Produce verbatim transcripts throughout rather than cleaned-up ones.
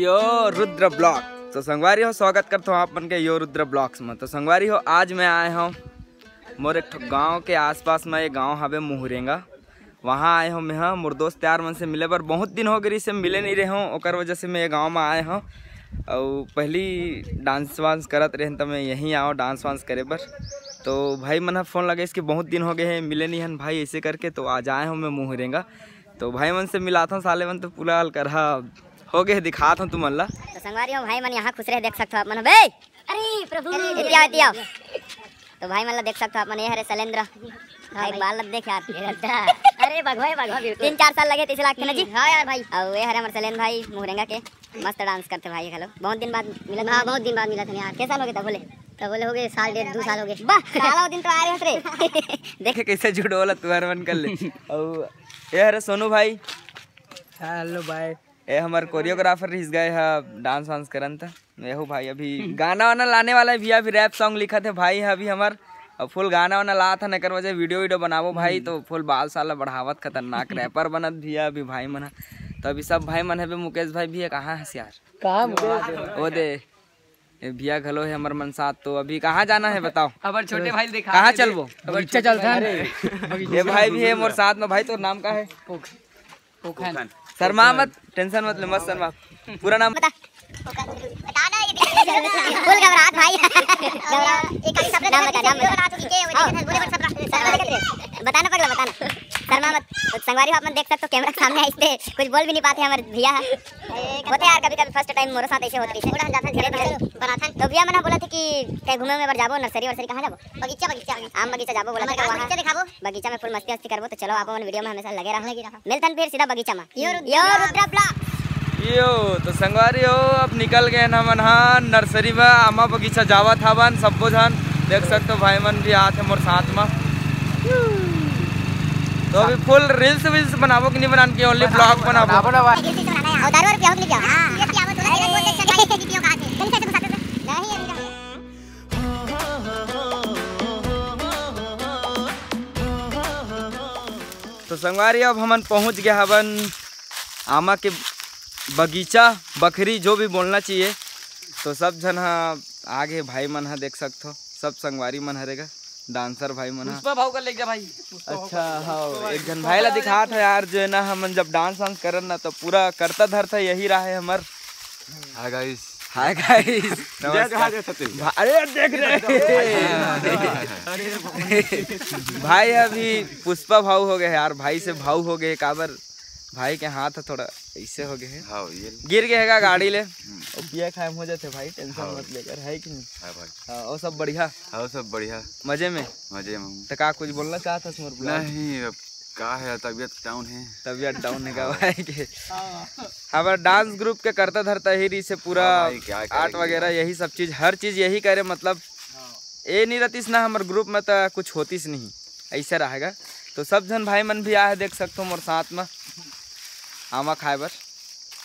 यो Rudra blog. तो संगवारी हो, स्वागत करता हूँ आप मन के यो रुद्र ब्लॉग्स में। तो संगवारी हो, आज मैं आए हूँ मोर एक ठो गांव के आसपास में। ये गांव हवे मुहरेंगा, वहाँ आए हूँ मैं। हाँ, मोर दोस्त यार मन से मिले बर बहुत दिन हो गए से मिले नहीं रहे हूँ, ओकर वजह से मैं ये गांव में आए हूँ। और पहली डांस वांस करत रहे तो मैं यहीं आओ डांस वांस करे बर। तो भाई मन ह फोन लगे इसके बहुत दिन हो गए हैं मिले नहीं हन भाई, ऐसे करके। तो आज आए हूँ मैं मुहरेंगा। तो भाई मन से मिलात हूँ, साले मन तो पूरा अलकरहा हो गए, दिखात हूँ तुमन ला। तो संगवारी हो, भाई मन यहाँ खुश रहे, देख सकते हो आप मन। बे, अरे प्रभु, एती आओ, एती आओ। तो भाई मन ला देख सकते हो आप मन, ये हरे शैलेंद्र। हाँ भाई, भाई। बाल ला देख यार। अरे बघवा है, बघवा बिल्कुल। तीन चार साल लगे, तीस लाख के ना जी। हाँ यार भाई। और ये हरे हमारे शैलेंद्र भाई मुहरेंगा के, मस्त डांस करते भाई। हेलो, बहुत दिन बाद मिला था। हाँ, बहुत दिन बाद मिला था यार। कैसा हो गया था बोले? तो बोले हो गए साल डेढ़ दो साल हो गए। वाह, साला वो दिन तो आ रहे हंस रहे। देखे कैसे झूठ बोला तुम्हारे मन कर ले। और ये हरे सोनू भाई। हेलो भाई। ये हमारे कोरियोग्राफर रिस गए है डांस वांस करन त। यहू भाई अभी गाना वाना लाने वाला है भैया, अभी रैप सॉन्ग लिखत है भाई है अभी हमार। और फुल गाना वाना लात है, एकर वजह वीडियो वीडियो बनाबो भाई, तो फुल बाल साला बढ़ावत खतरनाक रैपर बनत भैया अभी भाई मन ह। तो अभी सब भाई मन है बे, मुकेश भाई भी है, कहाँ है यार? कहाँ मुकेश? वो दे, ये भैया घलो है हमर मन साथ। तो अभी कहाँ जाना है बताओ? अब छोटे भाई दिखा कहाँ दे। चलबो? अब बगीचा छोटे चलथन। भाई। ये भाई भी है मोर साथ में। भाई तोर नाम का है? ओखन। शर्मा मत, टेंशन मत ले, मत शर्मा। पूरा नाम बता। बता ना, ये फुल घबरात भाई। घबरा। एक आदमी सब नाम बता, नाम बता। हाँ। बताना पगला, बताना। शर्मा मत। तो संगवारी हो, आप मन देख सकते हो, कैमरा के सामने आइस ते कुछ बोल भी नहीं पाते हमारे भैया। होते यार, कभी कभी फर्स्ट टाइम मोरो साथ ऐसे होते रहिसे। तो भैया मन ह बोला थे कि कहीं घूमे में बर जाबो, नर्सरी वर्सरी कहाँ जाबो? बगीचा, बगीचा। आम बगीचा जाबो बोला थे, तो वहाँ बगीचा में फुल मस्ती वस्ती करबो। तो चलो, आप मन वीडियो में हमेशा लगे रहो। मिलथन फिर सीधा बगीचा में। यो रुद्रा ब्लॉग। यो, तो संगवारी हो, अब निकल गए ना मन हा नर्सरी में, आमा बगीचा जावत हवन सब्बो झन। देख सकते हो भाई मन भी आत है मोर साथ में। तो अभी फुल रील्स वील्स बनाबो कि नहीं बनान के, ओनली ब्लॉग बनाबो। बनाबो ना भाई। और दारू वारू पियाओ कि नहीं पियाओ? हाँ। ये पियाओ, थोड़ा देर बहुत अच्छा खाई, नहीं पियो कहाँ से? नहीं, अभी तो संगवारी, अब हमन पहुंच गए हवन आमा के बगीचा, बखरी, जो भी बोलना चाहिए। तो सब झन हा आगे, भाई मन हा देख सकथो, सब संगवारी मन हरे गा, डांसर भाई मन हा। पुष्पा भाव का ले गया भाई। अच्छा, हाँ, एक झन भाई ला दिखात है यार, जो है ना, हमन जब डांस वांस करन ना, तो पूरा करता धरता यही रहा है हमर। Hi guys. Hi guys. नमस्कार। अरे देख रहे। भाई अभी पुष्पा भाव हो गए यार, भाई से भाव हो गए, काबर भाई के हाथ थोड़ा ऐसे हो गए है। हाँ, ये गिर गए हैगा गाड़ी ले। और पिया खाए में हो जाते भाई, टेंशन हाँ। मत लेकर, है कि नहीं? हाँ भाई। हाँ, और सब बढ़िया? हाँ, सब बढ़िया। मजे में? मजे में हूँ। तो का कुछ बोलना चाहत हस मोर ब्लॉग? नहीं, अब का है, तबीयत डाउन है। तबीयत डाउन है का भाई के? हमारा डांस ग्रुप के करता धरता ही रही से पूरा हाँ भाई, क्या आर्ट करेंगे वगैरह यार? यही सब चीज, हर चीज यही करे, मतलब ये नहीं रहतीस ना हमारे ग्रुप में तो कुछ होतीस नहीं, ऐसे रहेगा। तो सब झन भाई मन भी आए हैं, देख सकते हो मोर साथ में आमा खाए बर।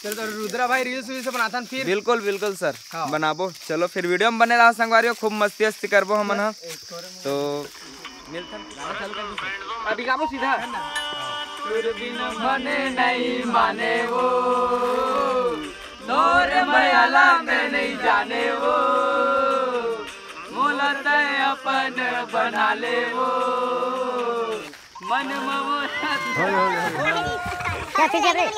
चलो तो रुद्रा भाई रील्स वील्स बनाथन फिर। बिल्कुल बिल्कुल सर, हाँ। बनाबो। चलो फिर वीडियो में बने रहा संगवारी हो, खूब मस्ती वस्ती करबो हमन हा। तो मिलथन। अभी गाबो सीधा। फिर बिन मने नहीं माने वो, तोरे मयाला में नहीं जाने वो, मोला तय अपन बना ले वो। मन ममो। क्या फिर जब रे? चल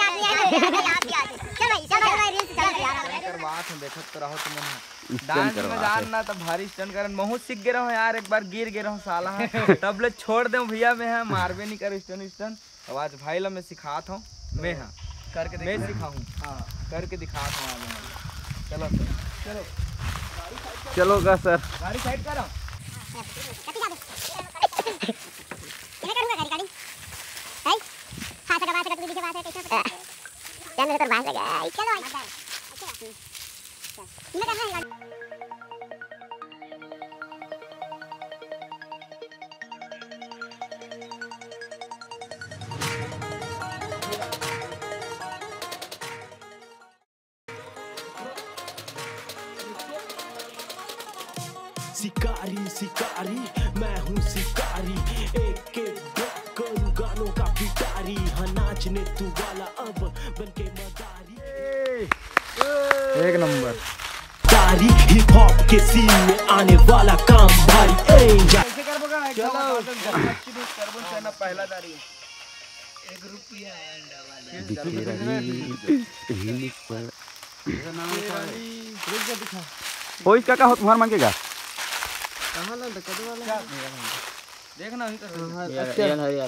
भाई, चल भाई, रील्स चल यार। करवात हूँ, देखत तो रहो तुमन। स्टंट डांस में करवात जान है। ना तो भारी स्टंट करन, बहुत सीख गए रहो यार, एक बार गिर गए रहो साला। तब ले छोड़ दे भैया, मैं है मारबे नहीं कर स्टंट स्टंट। अब आज भाई ला मैं सिखात हूँ, मैं हाँ करके मैं दिखा। सिखाऊँ। हाँ। करके दिखात हूँ आज मैं। चलो सर, चलो। चलो का सर। गाड़ी साइड करो। ये करूँगा गाड़ी, गाड़ी। भाई, हाँ, सका बात, सका तू पीछे बात है, कैसे पता? जान दे, तो बात लगा। चलो भाई। अच्छा। मैं कर रहा हूँ गाड़ी। शिकारी, शिकारी, मैं हूँ शिकारी। एक एक ड्रॉप करूँ गानों का पिटारी। हाँ, नाचने तू वाला अब बन के मदारी। एक नंबर। तारी हिप हॉप के सीन में आने वाला काम भारी। ए, जा- कैसे करबो का? चलो। पहला तारी। एक रुपया अंडा वाला। दिखे रही, यही पर। रुक जा, दिखा। ओ, इसका का हो तुम्हार मन के का? कहाँ ला, कदे वाला? देखना ही तो। हाँ, ये, अच्छा। ये, ये, ये, ये।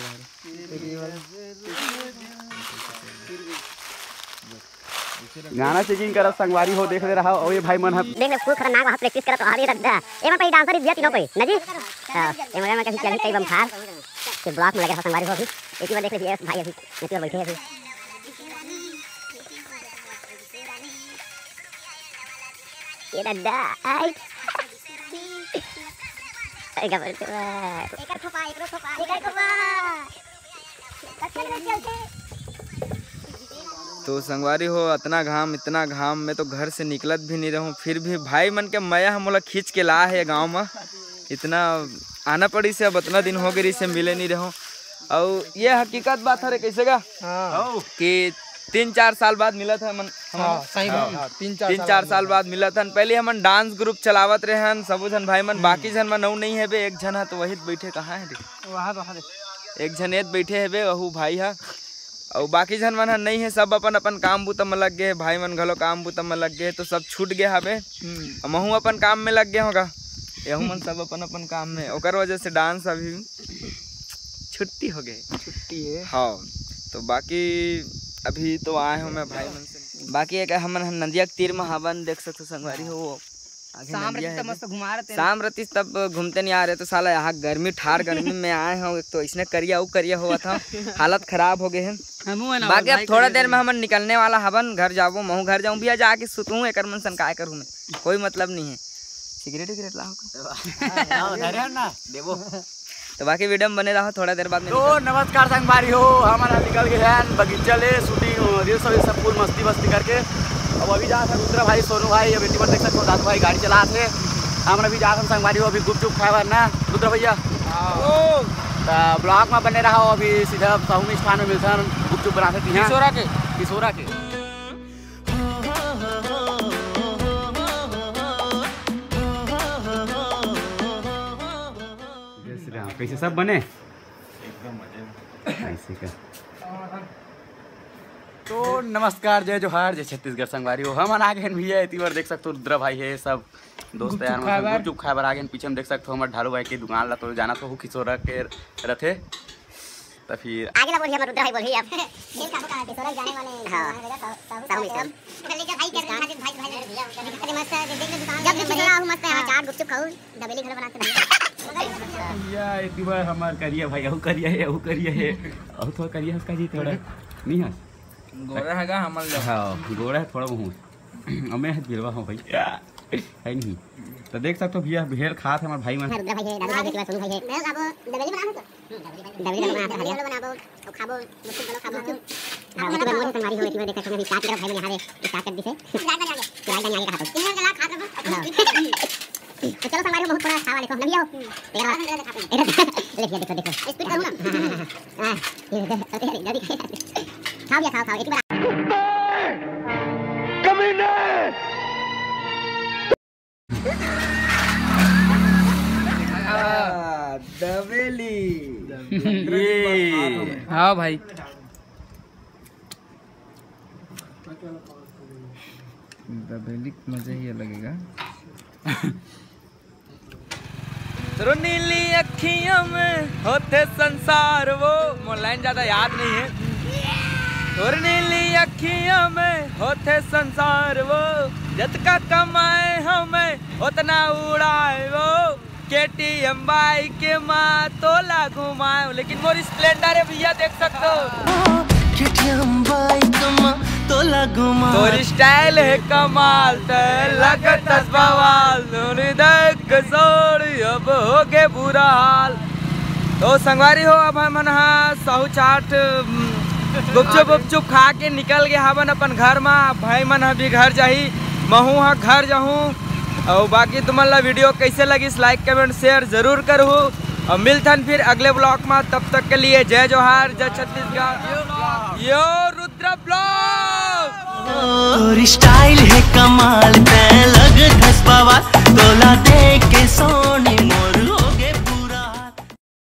गाना singing करत संगवारी हो, देख ले रहा हो। अउ ये भाई मन ह देख ले, full खतरनाक वहाँ practice करत रहा, ये रख दे। ये मन पे dancer ही दिया तीनों पे, ना जी? हाँ, ये मगर मैं कहीं चली कई बम फार के block में लगे रहा संगवारी हो अभी। एक ही बार देख लीजिए भाई, अभी मैं तो बैठे हैं अभी। ये रख दे, आई। एकर थोपा, एकरो थोपा, एकर थोपा। तो संगवारी हो, अतना घाम, इतना घाम, मैं तो घर से निकलत भी नहीं रहूं, फिर भी भाई मन के मया ह मोला खींच के ला हे गांव म। इतना आना पड़ी से, अब अतना दिन हो गए से मिले नहीं रहूं। अउ ये हकीकत बात हरे, कैसे का? हाँ। कि तीन चार साल बाद मिलत हे मन, हाँ, सही बात। हाँ, तीन चार तीन साल चार बाद साल मिलत बाद मिलत हन। पहले हमन dance group चलावत रहे हन, सबो झन भाई मन, हम्म। बाकी झन मन अउ नहीं हेबे, एक झन ह तो वही बैठे, कहाँ हे रे? वहाँ तो हरे। एक झन एत बैठे हेबे, वहू भाई ह। अउ बाकी झन मन ह नहीं हे, सब अपन अपन काम बूता म लग गए हे, भाई मन घलो काम बूता म लग गए हे, तो सब छूट गए हवे। हम्म। अउ महू अपन काम में लग गए होगा, यहू मन सब अपन अपन काम में, ओकर वजह से dance अभी छुट्टी हो गए। छुट्टी है। हाँ, तो बाकी अभी तो आए हो मैं भाई मन से, बाकी एक हमन ह नदिया के तीर में हवन, देख सकते हो संगवारी हो, वो आगे शाम नदिया रतिस है त जो। मस्त घुमा रहे थे। शाम रतिस तब घूमते नहीं आ रहे, तो साला यहाँ गर्मी, ठार गर्मी में आए हो, एक तो इसने करिया, वो करिया हुआ था, हालत खराब हो गए हैं। हमू है ना, बाकी अब भाई थोड़ा करिया देर में नहीं। हमन निकलने वाला हवन, घर जाबो, महू घर जाऊँ भैया, जाके सुतूँ, एकर मन सन काय करूँ मैं, कोई मतलब नहीं है। सिगरेट विगरेट लाओ का? हाँ, धरे हो ना, देबो। तो बाकी video में बने रहो, थोड़ा देर बाद में तो निकल- नमस्कार संगवारी हो, हमन निकल गए हैं बगीचा ले shooting, reel सब, सब full मस्ती मस्ती करके। अब अभी जात हे रुद्रा भाई, सोनू भाई, अब एती बर देख सकते हो दादू भाई गाड़ी चलात हे। हमन अभी जात हन संगवारी हो, अभी गुपचुप खाए बर ना रुद्रा भैया। हाँ। तो vlog में बने रहो, अभी सीधा सहू मिष्ठान में मिलथन, गुपचुप बनाथे तिहाँ। किशोरा के। किशोरा के। जय श्री राम। कैसे, सब बने? एकदम मजे में। ऐसे का। तो नमस्कार, जय जोहार, जय छत्तीसगढ़ संगवारी हो। हमन आ गए हैं भैया, एती बर देख सकते हो रुद्रा भाई है, सब दोस्त गुपचुप यार, खाए मतलब बर। गुपचुप खाए बर आ गए हैं। पीछे में देख सकते हो हमारे ढालू भाई की दुकान ला, तो जाना तो हो किशोरा के रथे। तो फिर आगे ला बोलिए, हमर रुद्रा भाई बोलिए आप। फिर काबू का किशोरा जाने वाले हाँ। जाने वाले सब, सब साहू मिश्रा। हम। भाई कर, भाई, भाई, भाई, भैया, उनका दिखा दे मस्त, देख ले दुकान जब भी में किशोरा आहू मस्त है, हाँ। चाट गुपचुप खाऊ, दबेली घर बनाते हैं। या एक बार हमार करिया भाई, अहू करिया है, अहू करिया है, अहू थोड़ा करिया है उसका जी थोड़ा, नहीं है? गोरा है का हमल जब? हाँ, गोरा है थोड़ा बहुत। अब मैं बिलवा हूँ भाई, है नहीं? तो देख सकते हो भैया, भेल खात है हमारे भाई मन। हाँ, रुद्रा भाई है, दादू भाई है, सोनू भाई है। मैं अब दबेली बनाबो तो। दबेली बनाबो, दबेली बनाबो, तो खाबो, गुपचुप बनाबो, खाबो। हाँ, एक बार मोर संगवारी हो, एक बार देखा था, अभी start करा भाई मन यहाँ पे, start कर दी से। Right बन आगे। Right बन आगे कहा तो। इन्हें गला खा कर बस। हाँ। तो चलो संगवारी हो, बहुत थोड़ा खावा देखो, नहीं आओ। देखो, देखो, देखो, देखो। Speed करूँ ना। हाँ, हाँ, हाँ, हाँ। हाँ, ये देखो, अरे, अरे, अरे, अरे। खाओ भैया, खाओ, खाओ, एक ही बार। कुत्ते! कमीने! आ, दबेली। ये। हाँ भाई। दबेली का मजा ही अलग है। तोर नीली अखियां में होथे संसार वो, मोर line ज्यादा याद नहीं है। तोर नीली अखियां में होथे संसार वो, जतका कमाए हमें ओतना उड़ाए वो। केटीएम bike के माँ तोला घुमाए, लेकिन मोर Splendor है भैया, देख सकते हो। केटीएम bike माँ तोला घुमाए। तोर style है कमाल, ते लगत हस बवाल। नूरी देख के सोरी अब हो गे बुरा हाल। तो संगवारी हो, अब हमन हा साहू चाट, उम, गुपचुप उपचुप खा के निकल गए हवन अपन घर मा। भाई मन ह भी घर जाही, महू ह घर जाहूँ। अउ बाकी तुमन ला video कैसे लगिस, like, comment, share जरूर करहू। अउ मिलथन फिर अगले vlog मा, तब तक के लिए जय जोहार, जय छत्तीसगढ़। यो रुद्र vlog। स्टाइल है कमाल, तैं